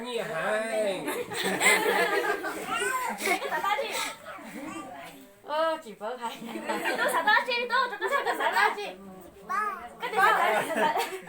Nyiaj heev. Tsis paub hais. Tub xav tau dab tsi, tub, tub xav tau dab tsi? Koj twb xav tau dab tsi?